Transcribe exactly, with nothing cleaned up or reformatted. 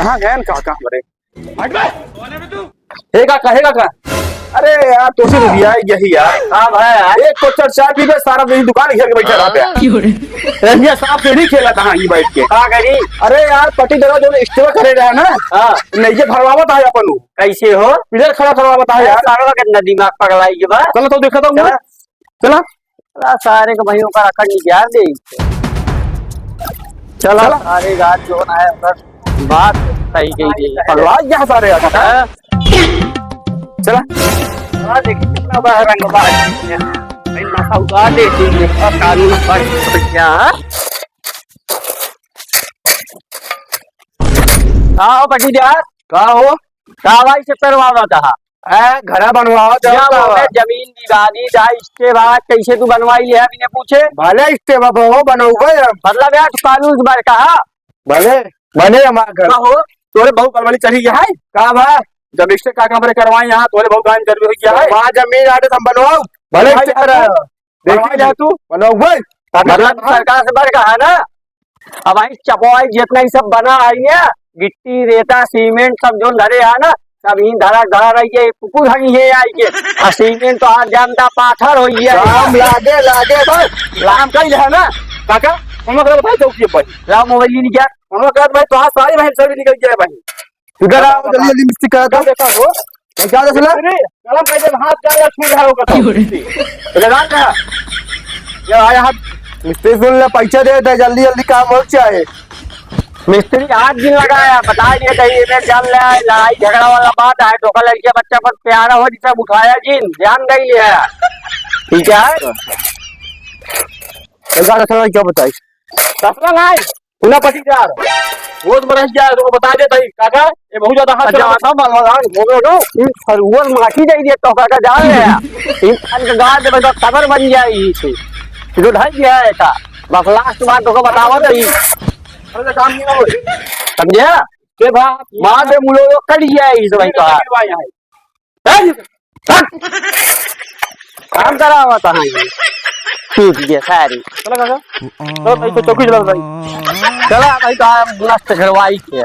कहाँ गए काका हमरे? हट बे! हे काका, हे काका। अरे यार, तोसे तो दिया है यही यार। हाँ भाई यार। एक कोचर चाय पीबे, सारा दिन दुकान घेर के बैठा रहबे। हाँ। क्यों रे? रंगिया साहब से नहीं खेला था ये बैठ के। का करी? अरे यार, पट्टी दरवा जो इस्तीफा करे रहा ना। हाँ। नहीं, ये भरवावत है अपन उ। कैसे हो? पिलर खड़ा करवावत है यार। सारा वक्त ना दिमाग पगलाई के बा। चलो तो देखा तो चला। चला। चला, सारे के भाई ओकर अकड़ निकाल दे। चला, चला। सारे गाछ जोन है, ओकर बात सही कही दे। पगला गया सारे का। हाँ? चला। चला, देख, कितना बड़ा रंग बा। भाई, माथा उतार दे, तू ये कानून पर क्या, हाँ? का हो, पटीदार? का हो? का भाई से करवावत हा? ए, घरा बनवावत हा, या का वो बा? जमीन विवादित है, इसके बाद कैसे तू बनवाई लिया बिना पूछे? भले इसके बाद हो, बनौबे हम। मतलब यार, तू कानून से बाहर कहा? भले, बने हमार घर। का हो? तोरे बहुत गड़बड़ी चढ़ी गया है? का बा? जब इससे का काम रे करवाए यहाँ, तोरे बहुत गांव में गर्मी हो गया है। वहाँ जमीन आटे हम बनवाओ, भले भाई, इसके तरह। देखी बनवा ले तू। बनवाओ भाई। मतलब सरकार से बढ़ कहा ना, अब आई चपवाई जितना ही सब बना आई है, गिट्टी, रेता, सीमेंट सब जो धरे है ना, सब ही धरा धरा रही है, कुकुर हनी है आई के। आ सीमेंट तो आज जानता पाथर हो गया है। काम लागे, लागे भाई। काम कई है ना, काका, हम लोग बताए चौकी पर। लाओ मोबाइल ही नहीं क्या? हम लोग कहते भाई, तो आज सारी बहन सभी निकल गया है भाई। इधर आओ, जल्दी, जल्दी मिस्त्री करा दो। क्या देखा हो? ये क्या देख ले? मिस्त्री, कलम कैसे हाथ का छू रहा होगा तो। क्यों रे? इधर आ क्या? ये आया हाथ। मिस्त्री सुन ले, पैसा दे दे, जल्दी, जल्दी काम हो जाए। मिस्त्री आज दिन लगाया, बता दिया कहीं ये चल रहा है, लड़ाई झगड़ा वाला बात है, तो कल लड़के बच्चा पर प्यारा हो, जिसे उठाया जिन, ध्यान दे लिया। ठीक है? एक बार रखना, क्या बताई? रखना नहीं। सुना पटीदार, रोज मरस जाए, तो बता देता ही, काका, ये बहुत ज्यादा हाथ अच्छा, चला। अच्छा, बलवान, बोलो रो, इन फरुअन माटी दे दिए, तो काका जान ले। इन फल के गाड़ दे, बस खबर बन जाए यही से। जो ढल गया है का, बस लास्ट बात तो बतावा तो ही। अरे, काम नहीं हो। समझे? के भा, मार दे मुलो, यो कट गया है इस भाई का। भाई है। काम करावा तो है ये। ठीक है, सारी। चला काका। चलो भाई, तो चौकी चला भाई। चला भाई, तो हम मस्त घरवाई के।